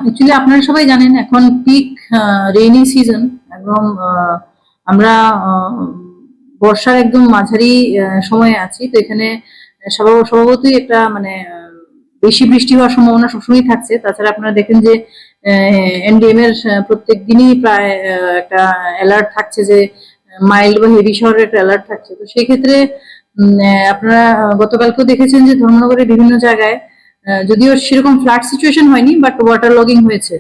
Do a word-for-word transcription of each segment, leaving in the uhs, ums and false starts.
অ্যাকচুয়ালি আপনারা সবাই জানেন, এখন পিক রেইনি সিজন, একদম আহ, আমরা আহ, বর্ষার একদম মাঝারি আহ, সময়ে আছি। তো এখানে স্বভাব- স্বভাবতই একটা মানে আহ, বেশি বৃষ্টি হওয়ার সম্ভাবনা সবসময় থাকছে। তাছাড়া আপনারা দেখেন যে এনডিএম এর আহ, প্রত্যেক দিনই প্রায় আহ, একটা অ্যালার্ট থাকছে যে মাইল্ড বা হেভি শহরের একটা অ্যালার্ট থাকছে। তো সেই ক্ষেত্রে উম, আহ, আপনারা আহ, গতকালকেও দেখেছেন যে ধর্মনগরের বিভিন্ন জায়গায় আহ, যদিও সেরকম ফ্লাড সিচুয়েশন হয়নি, বাট ওয়াটার লগিং হয়েছে।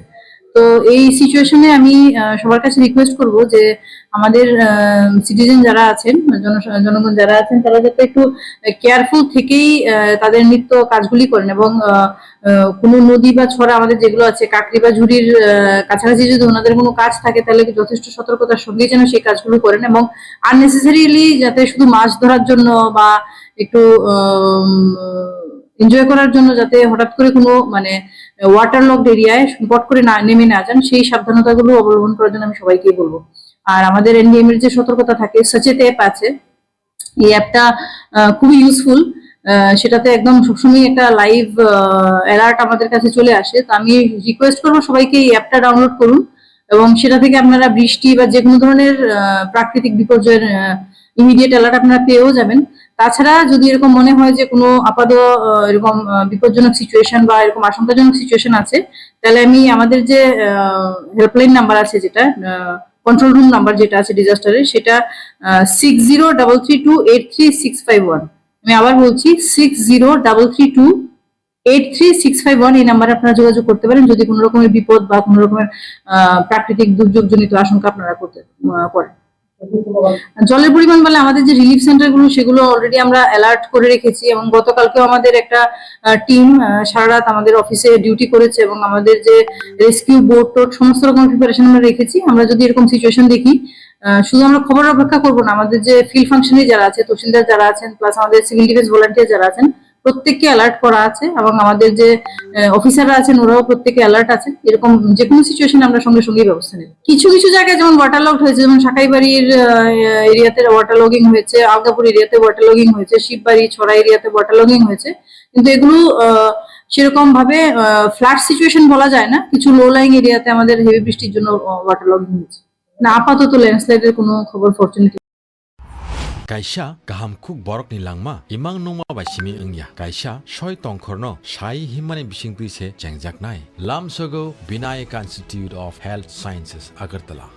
তো এই সিচুয়েশনে আমি আহ, সবার কাছে রিকোয়েস্ট করব যে আমাদের সিটিজেন যারা আছেন, জন- জনগণ যারা আছেন, তারা যাতে একটু কেয়ারফুল থেকেই আহ, তাদের নিত্য কাজগুলি করেন এবং আহ, আহ, কোনো নদী বা ছড়া আমাদের যেগুলো আছে, কাকরি বা ঝুড়ির আহ, কাছাকাছি যদি ওনাদের কোনো কাজ থাকে, তাহলে যথেষ্ট সতর্কতার সঙ্গেই যেন সেই কাজগুলো করেন এবং আননেসেসারিলি যাতে শুধু মাছ ধরার জন্য বা একটু এনজয় করার জন্য যাতে হঠাৎ করে কোনো মানে ওয়াটার লকড এরিয়ায় পট করে না নেমে না যান, সেই সাবধানতাগুলো অবলম্বন করার জন্য আমি সবাইকেই বলবো। আর আমাদের এনডিএম এর যে সতর্কতা থাকে, সচেত অ্যাপ আছে, এই অ্যাপটা খুবই ইউজফুল। সেটাতে একদম সবসময় একটা লাইভ অ্যালার্ট আমাদের কাছে চলে আসে। তো আমি রিকোয়েস্ট করবো সবাইকে এই অ্যাপটা ডাউনলোড করুন এবং সেটা থেকে আপনারা বৃষ্টি বা যে কোনো ধরনের আহ, প্রাকৃতিক বিপর্যয়ের ইমিডিয়েট অ্যালার্ট আপনারা পেয়েও যাবেন। তাছাড়া যদি এরকম মনে হয় যে কোনো আপাত আহ, এরকম আহ, বিপজ্জনক সিচুয়েশন বা এরকম আশঙ্কাজনক সিচুয়েশন আছে, তাহলে আমি আমাদের যে হেল্পলাইন নাম্বার আছে, যেটা কন্ট্রোল রুম নাম্বার যেটা আছে ডিজাস্টারের, সেটা six zero double three two eight three six five one. আমি আবার বলছি, six zero double three two eight three six five one, এই নাম্বারে আপনারা যোগাযোগ করতে পারেন যদি কোনো রকমের বিপদ বা কোনো রকমের আহ, প্রাকৃতিক দুর্যোগজনিত আশঙ্কা আপনারা করতে আহ, করেন। জলের পরিমাণ বলে আমাদের যে রিলিফ সেন্টারগুলো, সেগুলো অলরেডি আমরা অ্যালার্ট করে রেখেছি এবং গতকালকেও আমাদের একটা টিম সারা রাত আমাদের অফিসে ডিউটি করেছে এবং আমাদের যে রেস্কিউ বোট টোট সমস্ত রকম প্রিপারেশন আমরা রেখেছি। আমরা যদি এরকম সিচুয়েশন দেখি, আহ, শুধু আমরা খবর অপেক্ষা করবো না, আমাদের যে ফিল্ড ফাংশনারি যারা আছে, তহসিলদার যারা আছেন, প্লাস আমাদের সিভিল ডিফেন্স ভলান্টিয়ার যারা আছেন, প্রত্যেককে অ্যালার্ট করা আছে এবং আমাদের যে অফিসাররা আছেন, ওরাও প্রত্যেকে অ্যালার্ট আছেন। এরকম যে কোনো সিচুয়েশনে আমরা সঙ্গে সঙ্গেই ব্যবস্থা নেব। কিছু কিছু জায়গায় যেমন ওয়াটার লকড হয়েছে, যেমন সাকাইবাড়ির এরিয়াতে ওয়াটার লগিং হয়েছে, আলগাপুর এরিয়াতে ওয়াটার লগিং হয়েছে, শিববাড়ি ছড়া এরিয়াতে ওয়াটার লগিং হয়েছে, কিন্তু এগুলো আহ, সেরকম ভাবে ফ্ল্যাট সিচুয়েশন বলা যায় না। কিছু লো লাইং এরিয়াতে আমাদের হেভি বৃষ্টির জন্য ওয়াটার লগিং হয়েছে। না, আপাতত ল্যান্ডস্লাইডের কোনো খবর fortunately. Kaisa kaham khuk borokni langma imang nungma bai simi wngya. Kaisa soi tongkhorno sai himmani bisingtwi se chengjaknai. Lamsogo Vinayak Institute of Health Sciences, Agartala.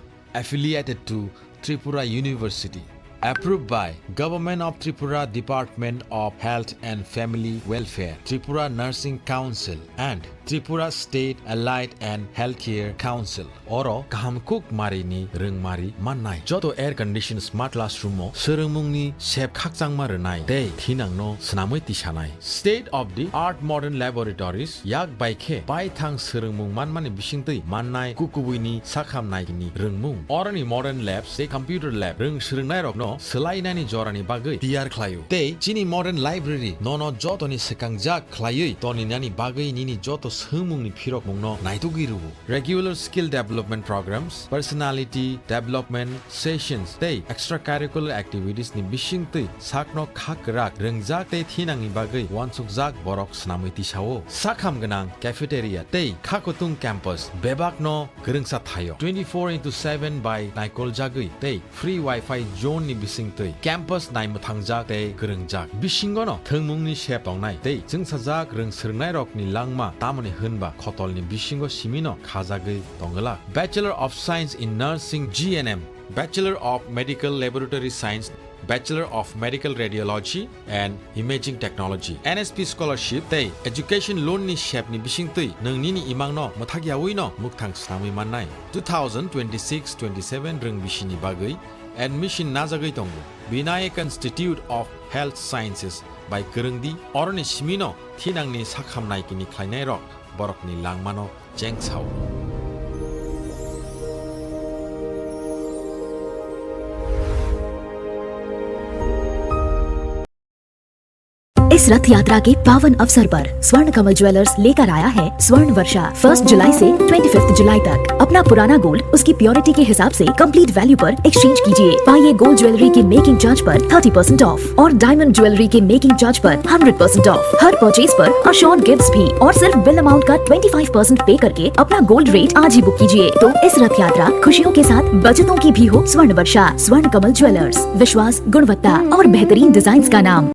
Affiliated to Tripura University. Approved by Government of Tripura Department of Health and Family Welfare, Tripura Nursing Council and Tripura State Allied and Healthcare Council. Oro kaham kuk mari ni rwngmari mannai. Joto air condition smart classroom o swrwngmung ni sep khakchangma rwnai tei thinang no swnamwi tisanai. State of the art modern laboratories yak bai khe baithang swrwngmung manmani bisingtwi mannai kukubui ni sakham nai ni rwngmung. Oroni modern labs tei computer lab rwng swrwngnairokno swlainani jorani bagwi tiyar khlaio. Tei chini modern library nono jotoni swkangjak khlaiwi toninani bagwi nini joto swngmungni phirokmungno naitugwi rwo. Regular skill development programs, personality development sessions tei extracurricular activities ni bisingtwi sakno kha kwrak rwngjak tei thinangni bagwi uansukjak borok swnamwi tisao. Sakham gwnang cafeteria tei kha kutung campus bebakno kwrwngsa thaio. Twenty-four into seven bai naikoljagwi tei free Wi-Fi zone ni bisingtwi campus naimwthangjak tei kwrwngjak. Bisingono thwngmungni sep tongnai tei chwngsajak rwng swrwngnairokni langma, tamoni hwnba khotolni bisingo simino khajagwi tongwlak. Bachelor of Science in Nursing, G N M, Bachelor of Medical Laboratory Science, Bachelor of Medical Radiology and Imaging Technology, N S P scholarship tei education loan ni sep ni bisingtwi nwng nini imang no mwthak yaui no mukthang swnamwi mannai. Two thousand twenty-six twenty-seven rwng bisi ni bagwi admission najagwi tongo. Vinayak Institute of Health Sciences bai kwrwng di, oroni simino thinangni sakham naikini khlainairok borokni langmano chengsao. रथ यात्रा के पावन अवसर पर स्वर्ण कमल ज्वेलर्स लेकर आया है स्वर्ण वर्षा। फर्स्ट जुलाई से ट्वेंटी फिफ्थ जुलाई तक अपना पुराना गोल्ड उसकी प्योरिटी के हिसाब से कंप्लीट वैल्यू पर एक्सचेंज कीजिए। पाइए गोल्ड ज्वेलरी के मेकिंग चार्ज पर थर्टी परसेंट ऑफ और डायमंड ज्वेलरी के मेकिंग चार्ज पर हंड्रेड परसेंट ऑफ। हर परचेज पर अश्योर्ड गिफ्ट्स भी, और सिर्फ बिल अमाउंट का ट्वेंटी फाइव परसेंट पे करके अपना गोल्ड रेट आज ही बुक कीजिए। तो इस रथ यात्रा खुशियों के साथ बचतों की भी हो। स्वर्ण वर्षा, स्वर्ण कमल ज्वेलर्स, विश्वास, गुणवत्ता और बेहतरीन डिजाइन का नाम।